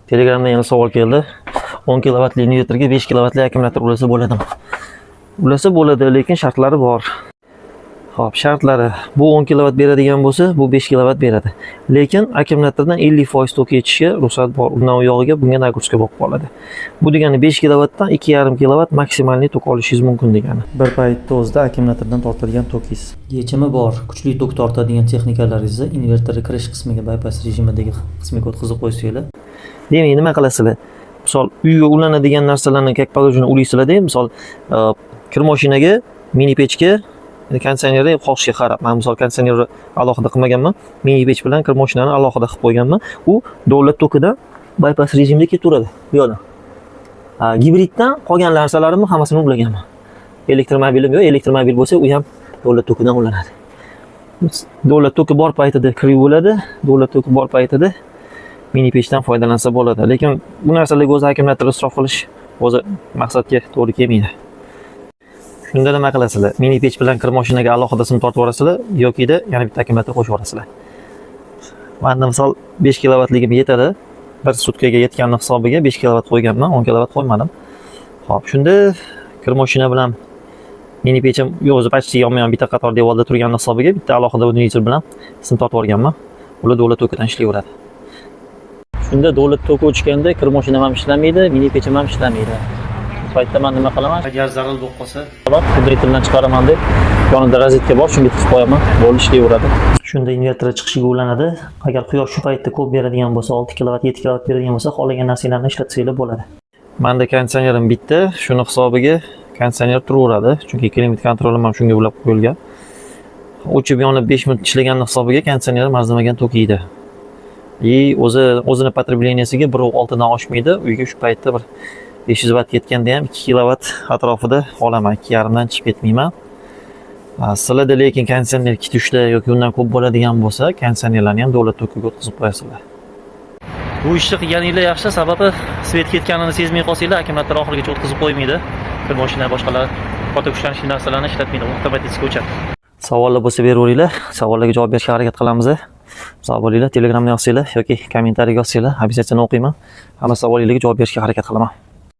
Telegramdan yana savol keldi. 10 kilovatli invertorga 5 kilovatli akkumulyator ulasa bo'ladimi? Ulasa bo'ladi, lekin shartlari bor. Xo'p, shartlari: bu 10 kilovat beradigan bo'lsa, bu 5 kilovat beradi. Lekin akkumulyatordan 50% tok yechishga ruxsat bor. Undan u yog'iga bunga нагрузка bo'lib qoladi. Bu degani 5 kilovatdan 2,5 kilovat максимальный tok olishingiz mumkin degani. Bir paytda o'zida akkumulyatordan tortadigan tokingiz. Yechimi bor. Kuchli tok tortadigan texnikalaringizni invertorni kirish qismiga, bypass rejimidagi qismiga o'tkazib qo'ysanglar. Demak, nima qilasizlar? Misol, uyga ulanadigan narsalarni, как положено, ulaysizlarda, misol, kir moshinaga, mini pechka, konditsionerni xohishga qarab. Men, misol, konditsionerni alohida qilmaganman. Mini pech bilan kir mashinani alohida qilib qo'yganman. U davlat tokidan bypass rejimda ketaveradi bu yoqdan. Ha, gibriddan qolgan narsalarimni hammasini ulaganman. Elektromobilim yo'q, elektromobil bo'lsa, u ham davlat tokidan ulanadi. Davlat toki bor paytida kir bo'ladi, davlat toki bor paytida mini pechdan foydalansa bo'ladi. Lekin bu narsalarga o'zi akkumulyator isrof qilish o'zi maqsadga to'g'ri kelmaydi. Shunda nima qilasizlar? Mini pech bilan kir mashinaga alohida sim tortib yuborasizlar yokida yana bitta akkumulyator qo'shib yuborasizlar. Manda, misol, 5 kilovatligim yetadi. Bir sutkaga yetganini hisobiga 5 kilovat qo'yganman, 10 kilovat qo'ymadim. Xo'p, shunda kir mashina bilan mini pechim yo'q, o'zi почти yonma-yon bitta qator devorda turganini hisobiga bitta alohida удлинитель bilan sim tortib yuborganman. Ular davlat tokidan ishlayveradi. Shunda davlat toki o'chganda kir mashinam ham ishlamaydi, mini pechim ham ishlamaydi. Bu paytda man nima qilaman? Agar zarur bo'lib qolsa, Удлинитель dan chiqaraman deb, yonida rozetka bor, shunga tiqib qo'yaman, bo'ldi, ishlayveradi. Shunda invertor chiqishiga ulanadi. Agar quyosh shu paytda ko'p beradigan bo'lsa, 6 kilovat, 7 kilovat beradigan bo'lsa, xohlagan narsanglarni ishlatsanglar bo'ladi. Menda konditsionerim bitta, shuni hisobiga konditsioner turaveradi, chunki климат контроль im ham shunga ulab qo'yilgan. O'chib yonib 5 minut ishlaganni hisobiga konditsioner arzimagan tok yeydi. И o'zi o'zini потребления siga 1,6 dan oshmaydi. Uyga shu paytda bir 500 vatt ketganda ham 2 kilovat atrofida olaman, 2,5 dan chiqib ketmayman. Sizlarda lekin konditsioner ikkita, uchta yoki undan ko'p bo'ladigan bo'lsa, konditsionerlarni ham davlat tokiga o'tkazib qo'yasizlar. Bu ishni qilganinglar yaxshi, sababi свет ketganini sezmay qolsanglar, akkumulyator oxirigacha o'tkazib qo'ymaydi. Kir moshina, boshqalar katta kuchlanishli narsalarni ishlatmaydi, avtomatik o'chadi. Savollar bo'lsa, beraveringlar, savollarga javob berishga harakat qilamiz. Sog' bo'linglar, Telegramda yozsanglar yoki kommentariyga yozsanglar, обязательно o'qiyman. Hamma savolinglarga javob berishga harakat qilaman.